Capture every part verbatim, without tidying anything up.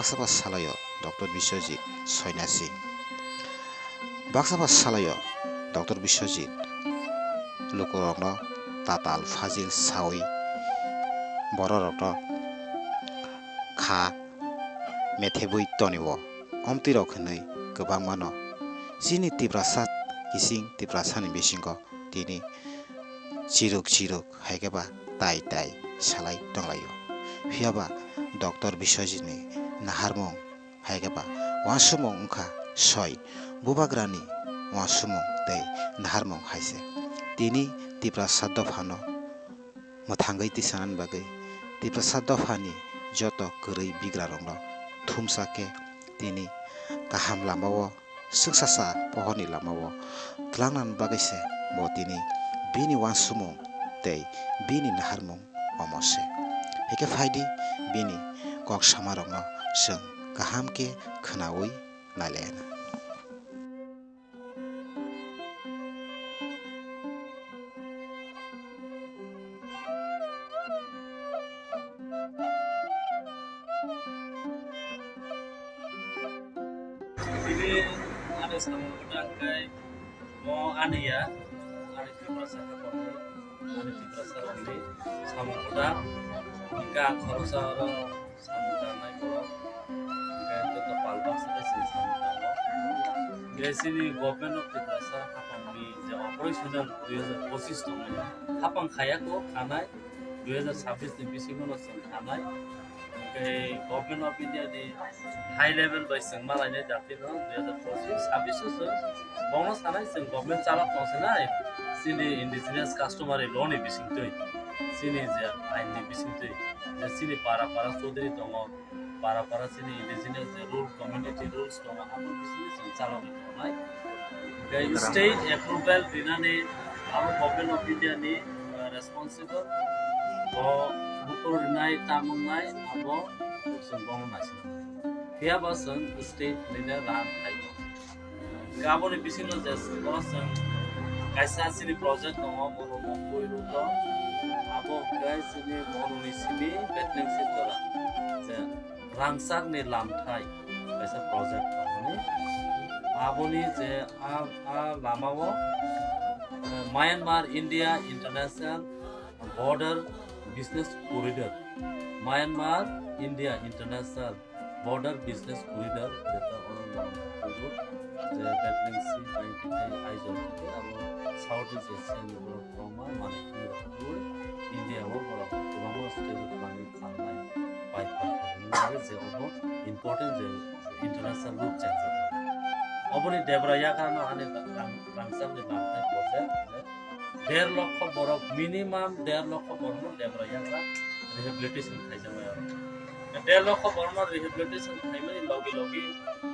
Baksa ba salaio Doctor Biswajit soinasi. Baksa ba salaio Doctor Biswajit lukurokno tatal phajil sawi bororokno kha methebwi tonio. Omtwirok hwnwi kwbangmano chini Tiprasa kising Tiprasani bisingo tini chiruk chiruk hai khe ba tai tai salai tonglaio. Phiya ba Doctor Biswajitni naharmung hai khe ba uansukmung wngkha soi, bubagrani uansukmung tei naharmung hai se. Tini Tiprasa dophano mwthangwi tisanani bagwi Tiprasa dophani joto kwrwi bigrarokno thumsa khe tini kaham lamao swksasa pohorni lamao twlangnani bagwi se bo tini bini uansukmung tei bini naharmung omo se. Hai khe phai di bini kok samarokno chwng kaham khe khwnaui nailaina. Tini ani samung kwthang khe mo ani ya, ani Tiprasa khe bo ani Tiprasa rokni samung kwthang, hwnkhe ang khoroksa oro samung tangnai borok, hwnkhe joto pal baksa khe chini samung tango. Hwnkhe chini Government of Tiprasa hapangni je operational dui hajar pochis tongmani, hapang khaya kok khanai dui hajar sabis ni bisingo no chwng khanai. Hwnkhe Government of India ni high level bai chwng malainai dati no dui hajar pochis sabis o chwng bono sanai chwng government chalok tong sinai chini indigenous customary law ni bisingtwi, chini je ain ni bisingtwi, je chini para para chaudhuri tongo, para para chini indigenous je rule, community rules tongo, abo bisingtwi chwng chalogwi tongnai. Hwnkhe state approval rinani abo Government of India ni, uh, responsible. Bo bukur rinai, tamo wngnai, abo chwng bono naising. Phiya ba chwng state nini rang khai tongo. Hwnkhe aboni bisingo je oro chwng kaisa chini project tongo, bono mung twi rwkha. Abo hwnkhe chini Monuni simi Betling Sindora, je rangchakni lamthai kaisa project tongmani. Aboni je a, a lamao, eh, Myanmar India International Border Business Corridor, Myanmar India International Border Business Corridor, jeta oro nang kudu je Betling Sea bai tei Aizawl tei abo South East Asia ni borok kwbangma manwi twi rok twi India o borok kwbangma state o thangwi khalnai bai kha kha hwnwi je obo important je international route change. Oboni debra yakarno ani rang-, rangchakni lamthai project je der lokho borok, minimum der lokho borokno debra yakra rehabilitation khaijakmani oro. Der lokho borokno rehabilitation khaimani logi logi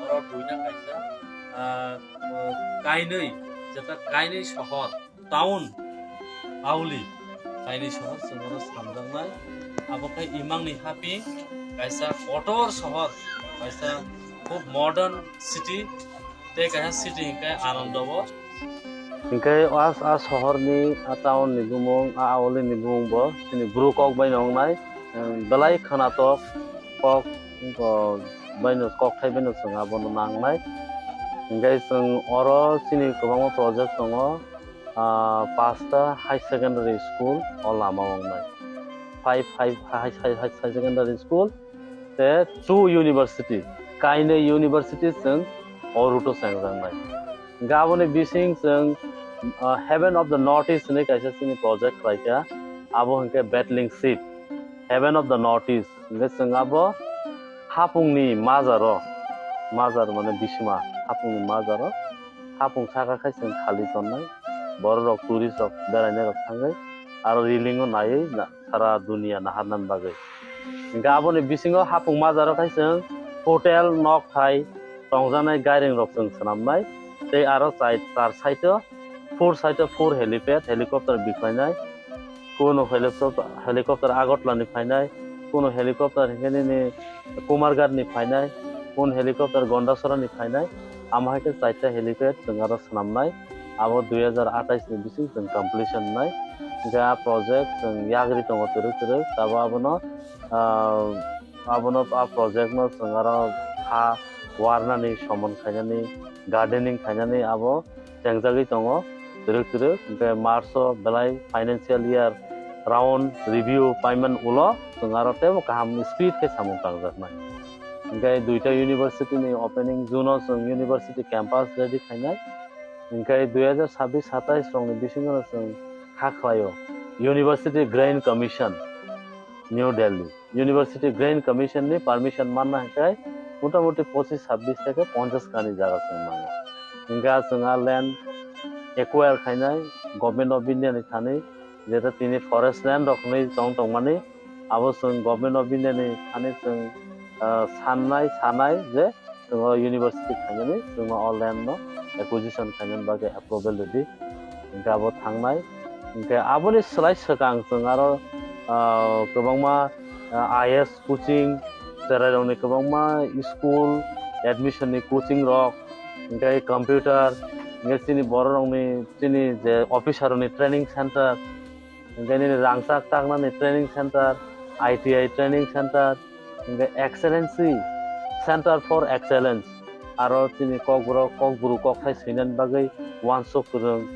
oro duina kaisa, ah, kainwi, jeta kainwi sohor, town, auli, kainwi sohor chwng oro samjaknai. Abo khe imangni haping kaisa kotor sohor, kaisa khub modern city, tei kaisa city hinkhe Anandobo. Hinkhe a, a sohorni, a town ni bumung, a auli ni bumung bo chini bru kok bai no wngnai, belai khwnatok kok, o, bai no, kokthai bai no chwng abono nangnai. Hinkhe chwng oro chini kwbangma project tongo, ah, pasta high secondary school o lama o wngnai, five, five high, high, high secondary school, tei two university, kainwi university chwng o route o chengjaknai. Hinkhe aboni bising chwng, ah, Heaven of the North East hinwi kaisa chini project khlaikha, abo hinkhe Battling Ship, Heaven of the North East. Hinkhe chwng abo hapungni majaro, majar mane bisima, hapungni majaro, hapung saka khai chwng khali tonnai, bororok tourist rok berainairok thangwi aro railing o naiwi na-, sara dunia naharnani bagwi. Hinkhe aboni bisingo hapung majaro khai chwng hotel, nok thai tongjaknai gairing rok chwng swnamnai. Tei aro chai, char side o, four side o four helipad, helicopter bikhlainai. Kuno helicopter, helicopter Agartala ni phainai, kuno helicopter hinkhe nini Kumarghat ni phainai, kun helicopter Gondasora ni phainai. Amo hai khe chaita helipad chwng aro swnamnai. Abo dui hajar atais ni bising chwng completion wngnai. Hinkhe a project chwng yagri tongo twrwk twrwk, abo abono, ah, Abono, a project no chwng aro ha warnani, somon khainani, gardening khainani abo chengjagwi tongo twrwk twrwk. Hwnkhe March o belai financial year round review payment ulo chwng aro teibo kaham speed khe samung tangjaknai. Hwnkhe duita university ni opening June o chwng university campus ready khainai. Hwnkhe dui hajar sabbish satais rokni bisingo chwng kha khlaio University Grant Commission, New Delhi. University Grant Commission ni permission manna hwnkhe motamuti pochis sabbish theke ponchash kani jaga chwng mango. Hwnkhe chwng a land acquire khainai Government of India ni thani, jeta tini forest land rok hinwi tong tongmani, abo chwng Government of India ni thani chwng, ah, sannai, sanai je chwng o university khainani chwngno o land no acquisition khainani bagwi approval rwdi. Hwnkhe abo thangnai. Hwnkhe aboni slai swkang chwng aro, ah, kwbangma, ah, I A S coaching, cherairokni kwbangma school, admission ni coaching rok, hwnkhe computer, hwnkhe chini bororokni, chini je officer rokni training center, hwnkhe nini rangchak taknani training center, I T I training center, hwnkhe Excellency Center for Excellence, aro chini Kokborok, Kokbru kokthai swinani bagwi uansuk kwrwng,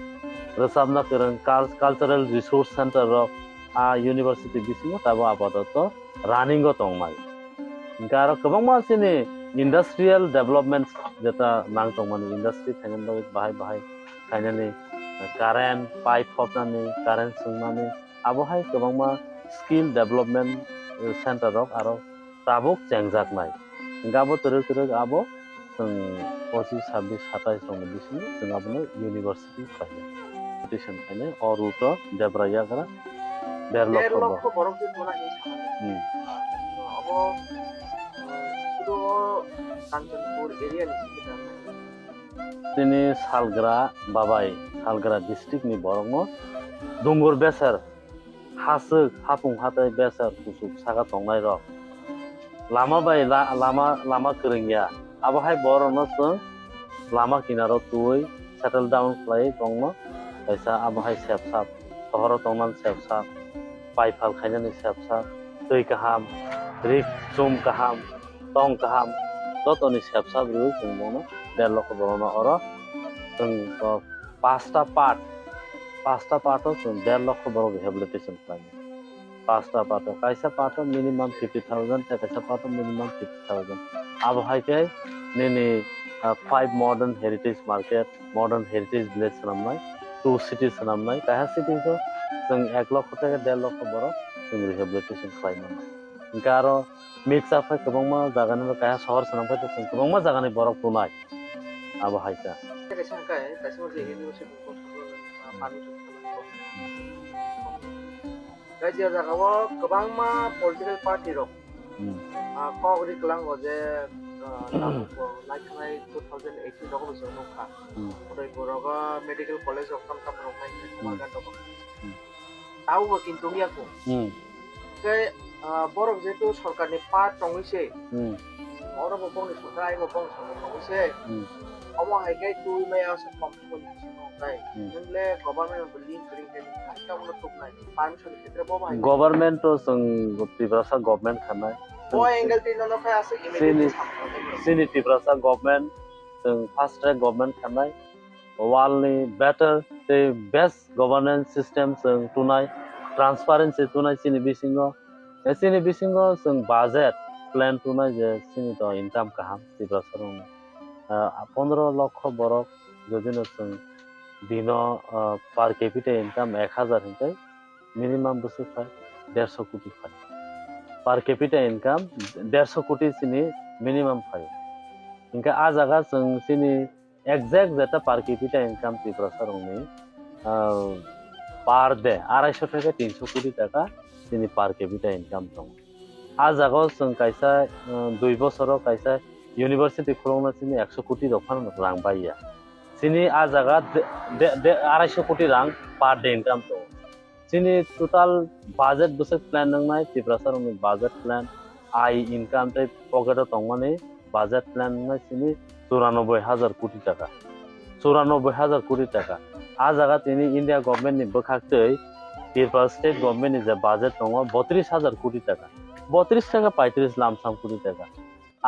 rwchapna kwrwng, cul-, cultural resource center rok a university bisingo tabuk apatoto running o tongnai. Hwnkhe aro kwbangma chini industrial development jeta nang tongmani, industry khainani bagwi bahai bahai khainani, current pipe hopnani, current swngnani, abo hai kwbangma skill development, eh, center rok aro tabuk chengjaknai. Hwnkhe abo twrwk twrwk abo chwng pochis, sabbish, satais rokni bisingo chwng abono university khlainai. Petition khainai o route o debra yagra der lokho borok. Der lokho borok je tuna hinwi sanai. Hmm. Abo, eh, sudu o Kanchanpur area ni simi tangnai. Chini salgra babai, salgra district ni borokno dungur beser, haswk, hapung hatai beser, kuchuk saka tongnai rok. Lama bai la-, lama, lama kwrwngya. Abo hai borokno chwng lama kinaro twi settle down khlai tongno kaisa abo hai sepsap, sohoro tongmani sepsap, paipal khainani sepsap, twi kaham, rik chum kaham, tong kaham, jotoni sepsap rwui chwng bono der lokho borokno oro chwng, o, pasta part, pasta part o chwng der lokho borok rehabilitation khlainai. Pasta part o, kaisa part o minimum fifty thousand, tei kaisa part o minimum fifty thousand. Abo hai khe nini, ah, five modern heritage market, modern heritage village swnamnai, two city swnamnai, kaiha city o chwng ek lokho tei der lokho borok chwng rehabilitation khlai mano. Hwnkhe aro mix up khai kwbangma jagani, kaiha sohor swnam khai chwng kwbangma jagani borok tunai. Abo hai kha. Kaisa hwnkhe, kaisa hwnkhe university ni kosto, ah, permission khalang. Tei je jagao kwbangma political party rok, hmm, ah, kok ri kwlango je, ah, tabuk bo naithanai two thousand eighteen rogo bo chwng nukha. Hmm. Tei borok, ah, medical college rok tam tam rok nai, hmm, Kumarghat rok. Hmm. Tabuk bo kintu wngya kho. Hmm. Tei, ah, borok jehetu sorkarni part tongwi se, hmm, oro bo bongni sorkar, ai bo bongni sorkar tongwi se. Hmm. Omo hai khe twi maya aswk kom. Hmm. Nwngle government bo link kwrwi khe nini khaikhe omono tuknai. Permission ni khetre bo bahai. Government to chwng Tiprasa government khanai. O angle twi nono khai aswk immediately chini, samung tangwi. Chini Tiprasa government, chwng fast track government khanai. World ni better tei best governance system chwng tunai, transparency tunai chini bisingo. Chini bisingo chwng budget plan tunai je chini to income kaham Tiprasa rokni. Ah, pondro lokho borok jodi no chwng dino, ah, per capita income ek hajar hinkhe minimum bwswk phai derso koti phai. Per capita income derso koti chini minimum phai. Hinkhe ah jaga chwng chini exact jeta per capita income Tiprasa rokni, ah, per day araiso theke tinso koti taka chini per capita income tongo. Ah jagao chwng kaisa, ah, dui bosoro kaisa university khulokna chini ekso koti rok phano rang bai ya. Chini ah jaga de, de, de, araiso koti rang per day income tongo. Chini total budget bwswk plan wngnai, Tiprasa rokni budget plan, ai income tei pocket o tongmani budget plan wngnai chini churanobboi hajar koti taka. Churanobboi hajar koti taka. Ah jaga tini India government ni bwkhak tei Tripura state government ni je budget tongo botris hajar koti taka. botris theke paitris lamsam koti taka.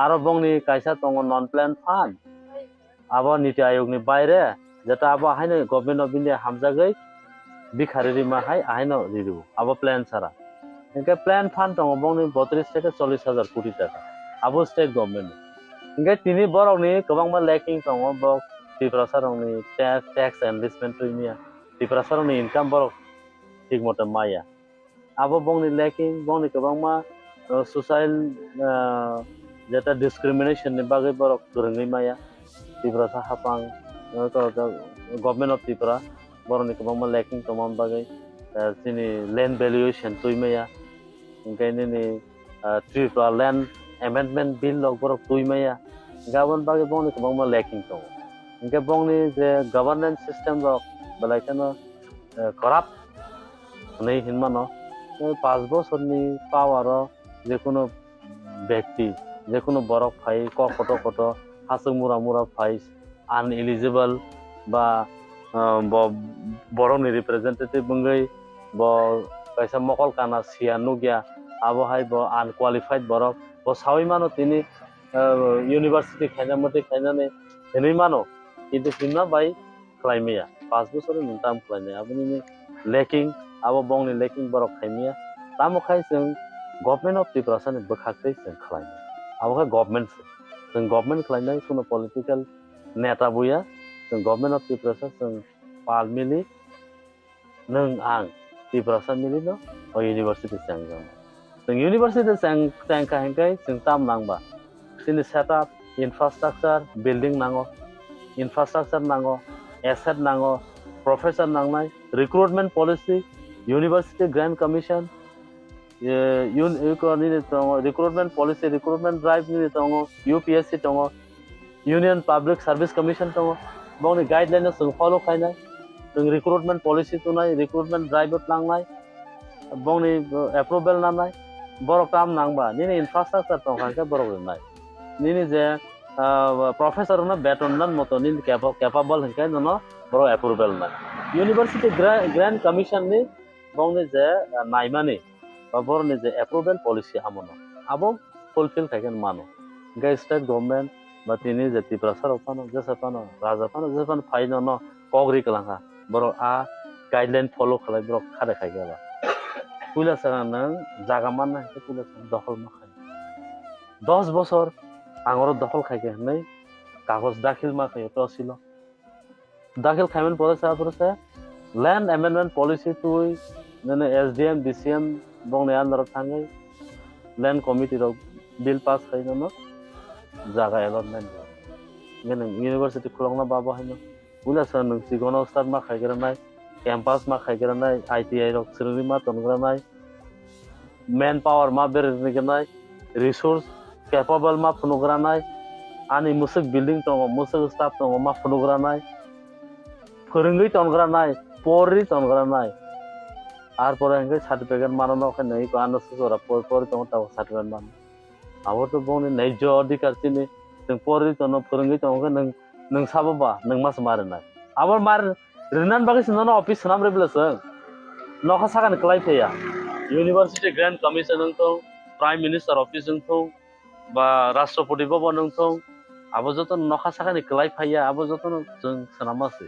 Aro bongni kaisa tongo non plan fund, abo Niti Ayog ni baire, jeta abo haino Government of India hamjagwi bikhari rima hai ahaino riru, abo plan sara. Hinkhe plan fund tongo bongni botris theke chollish hajar koti taka, abo state government ni. Hinkhe tini borokni kwbangma lacking tongo, bok Tiprasa rokni tax, tax enrichment twi maya, Tiprasa rokni income borok thik moto maya. Abo bongni lacking, bongni kwbangma, uh, social, uh, jeta discrimination ni bagwi borok kwrwngwi maya. Tiprasa hapang, uh, to, to, Government of Tripura borokni kwbangma lacking tongma bagwi, uh, chini land valuation twi maya. Hinkhe nini, uh, Tripura Land Amendment Bill rok borok twi maya. Hinkhe aboni bagwi bongni kwbangma lacking tongo. Hinkhe bongni je governance system rok belai kheno, uh, corrupt hwnwi hinmano. Tei panch bosorni power o jekunu bekti, jekunu borok phai kok kotor kotor, hachwk mura mura phai, uneligible ba, ah, bo, borokni representative wngwi bo kaisa mokol kana siya nukya, abo hai bo unqualified borok, bo saui mano tini, ah, university khaina mwtwi khainani hinwi mano, kintu himna bai khlai maya, panch bochor ni term khlai maya, aboni ni lacking, abo bongni lacking borok khai maya. Tamo khai chwng Government of Tiprasa ni bwkhak tei chwng khlai maya. Abo khe government se. Chwng government khlai nai, kuno political neta buya. Chwng Government of Tiprasa chwng pal mili, nwng ang Tiprasa mili no o university cheng jang. Chwng university cheng, cheng kha hinkhe chwng tam nang ba. Chini setup, infrastructure, building nango, infrastructure nango, asset nango, professor nangnai, recruitment policy, university grant commission, eh, un-, eko nini tongo, recruitment policy, recruitment drive nini tongo, U P S C tongo, Union Public Service Commission tongo, bongni guideline no chwng follow khainai, chwng recruitment policy tunai, recruitment drive o tlangnai, bongni, uh, approval nanai, borok kam nangba, nini infrastructure tongkha khe borok rinai. Nini je, uh, professor no beton nan moto nini capa-, capable hinkhe nono borok approval nai. University gra-, Grant Commission ni bongni je, uh, naimani ba borokni je approval policy amono abo fulfill khaikhe mano. Hinkhe state government ba tini je Tiprasa rok phano, jesa phano, raja phano, jesa phano phai nono kok ri kwlangkha. Borok a guideline follow khlai borok khade khaikhe ba. Puila swkang nwng jaga manna hinkhe puila swkang dokhol ma khai. Dos bosor ang oro dokhol khaikhe hinwi kagoj dakhil ma khaio tehsilo. Dakhil khaimani pore se aphuru se land amendment policy twi nini S D M, D C M bongni under o thangwi land committee rok bill pass khai nono jaga allotment rok. Nini university khulokna babo haino. Puila se nwng chigono start ma khai gra nai, campus ma khai gra nai, I T I rok swrwngwi ma ton gra nai, man power ma berwi gra nai, resource capable ma phunuk gra nai, ani mwswk building tongo, mwswk staff tongo ma phunuk gra nai, phwrwngwi ton gra nai, porwi ton gra nai. Ar pore hwnkhe certificate mano no khe nai ko ano susora por-, porwi tongo tabuk certificate mano. Abo to bongni naijyo adhikar chini, chwng porwi tono, phwrwngwi tongo khe nwng, nwng sabo ba, nwng mas ma rwnai. Abo mar rinan bagwi se nono office swnam rwbwla chwng. Nokha sakani kwlai phiya. University Grant Commission wng thung, Prime Minister Office wng thung, ba Rashtrapati Bhavan wng thung, abo joto nokha sakani kwlai phaiya, abo jotono chwng swnama se.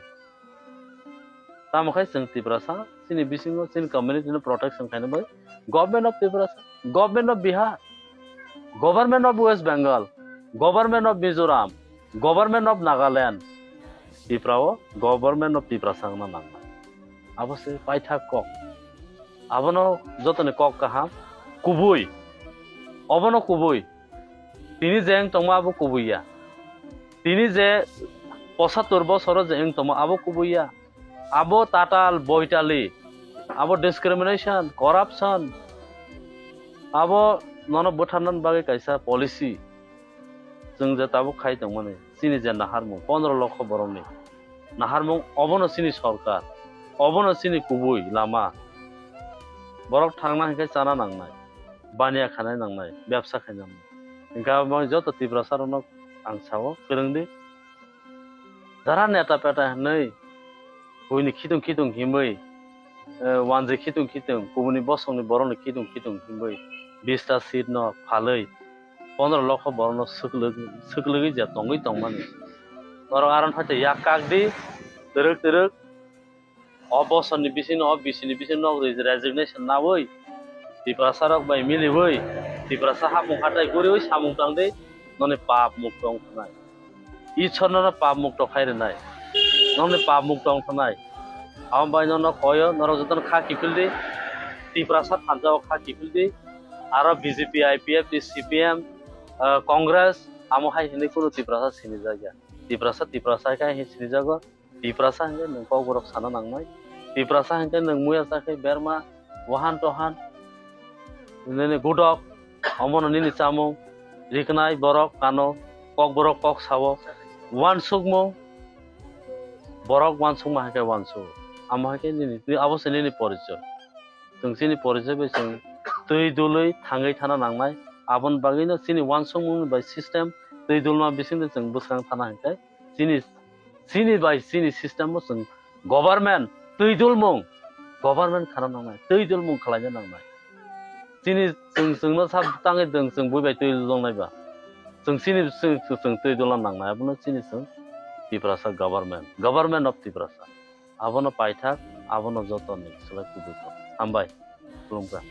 Tamo khai chwng Tiprasa, chini bisingo chini community no protection khaina bai Government of Tiprasa, Government of Bihar, Government of West Bengal, Government of Mizoram, Government of Nagaland, Tripura o Government of Tiprasa wngna nangnai. Abo se paithak kok. Abono jotoni kok kaham, kubui. Obono kubui. Tini je wng tongma abo kubui ya. Tini je posattur bosoro je wng tongma abo kubui ya. Abo tatal, boitali, abo discrimination, corruption, abo nono bwtharnani bagwi kaisa policy. Chwng je tabuk khai tongmani, chini je naharmung pondro lokho borokni naharmung, obono chini sorkar, obono chini kubui lama. Borok thangna hinkhe chana nangnai, baniya khanai nangnai, bebsa khainai nangnai. Hinkhe abo joto Tiprasa rokno ang sao, kwrwngdi. Jara neta peta hinwi buini khitung khitung himwi, eh, wanjwi khitung khitung, kubuni bosongni borokni khitung khitung himwi bista seat no phalwi pondro lokho borokno swklwk-, swklwgwi je tongwi tongmani. Norok aron phaite yak kak di, twrwk twrwk. O bosorni bisingo, o bisini bisingo nok resignation nawi, Tiprasa rok bai miliwi, Tiprasa hapmung hatai guriwi samung tangdi, noni pap mukto wngkhanai. Ishwar nono pap mukto khai rwnai. Nokni pap mukto wngkhanai. Amo bai nono koyo, norok jotono kha kiphildi. Tiprasa thansa o kha kiphildi. Aro B J P, I P F T, C P M, ah, Congress, amo hai hinwi kunu Tiprasa sinijakya. Tiprasa, Tiprasa hai khe hai sinijago. Tiprasa hinkhe nwng kokborok sana nangnai. Tiprasa hinkhe nwng muya chakhe berma, wahan tohan, nini gudok, omono nini chamung, riknai borok kano, kokborok kok sao, wansukmung, borok wansukma hinkhe wansuk. Amo hinkhe nini, abo se nini porichoi. Chwng chini porichoi bai chwng twi dulwi thangwi thana nangnai. Aboni bagwino chini wansukmung bai system twi dulma bisingtwi chwng bwskang thana hinkhe chini, chini bai chini system o chwng government twi dulmung, government khana nangnai, twi dulmung khwlaina nangnai. Chini chwng, chwngno sa tangwi chwng, chwng bui bai twi dulnai ba. Chwng chini chwng, chwng, chwng twi dulna nangnai. Abono chini chwng Tiprasa government, government of Tiprasa. Abono paithak, abono jotoni swlai kubui kok. Hambai, khulumkha.